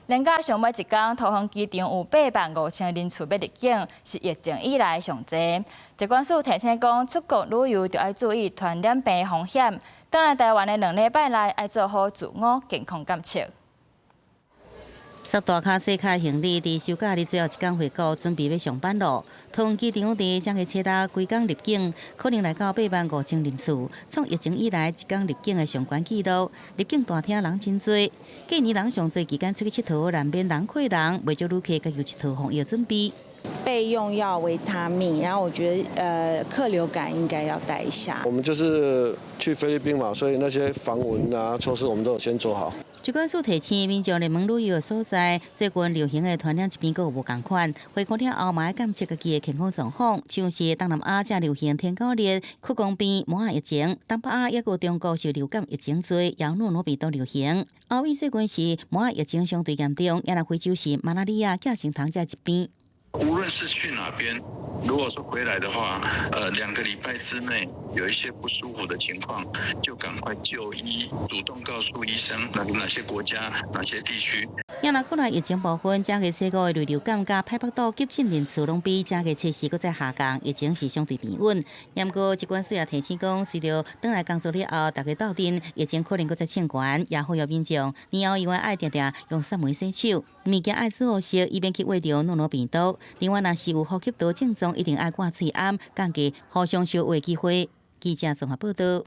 連假上尾一工，桃園機場有8萬5千人次欲入境，是疫情以來上濟。疾管署提醒講，出國旅遊著愛注意傳染病風險。轉來台灣的2禮拜內，愛做好自我健康監測。塞大跤細跤行李，佇休假日最後一工回國，準備欲上班囉。桃園機場佇這個初六規工入境，可能來到8萬5千人次，創疫情以來一工入境的上懸紀錄。入境大廳人真濟，過年人上濟期間出去𨑨迌，難免人痞人，袂少旅客家己有一套防疫準備。備用藥、維他命，然後我覺得客流感應該要帶一下。我們就是去菲律賓嘛，所以那些防蚊啊措施我們都有先做好。疾管署提醒民眾熱門旅遊的所在，最近流行的傳染疾病閣有無仝款，回國了後嘛愛監測家己的健康狀況，像是東南亞正流行天狗熱、屈光病、麻仔疫情，東北亞抑閣中國受流感疫情濟，也諾諾病毒流行。歐美最近是麻仔疫情相對嚴重，抑若非洲是馬拉利亞、寄生蟲這疾病。無論是去哪邊，如果說回來的話，2個禮拜之內有一些不舒服的情況，就趕快就醫，主動告訴醫生哪些國家、哪些地區。抑若國內疫情部分，正月初五的類流感佮歹腹肚急診人次攏比正月初四閣再下降，疫情是相對平穩。毋過疾管署也提醒講，隨著轉來工作了後，大家鬥陣，疫情可能閣再衝懸，也呼籲民眾年後猶原愛定定用雪梅洗手，物件愛煮熟，以免去秽著諾諾病毒。另外，若是有呼吸道症狀，一定愛掛喙罨，降低互相相會機會。記者綜合報導。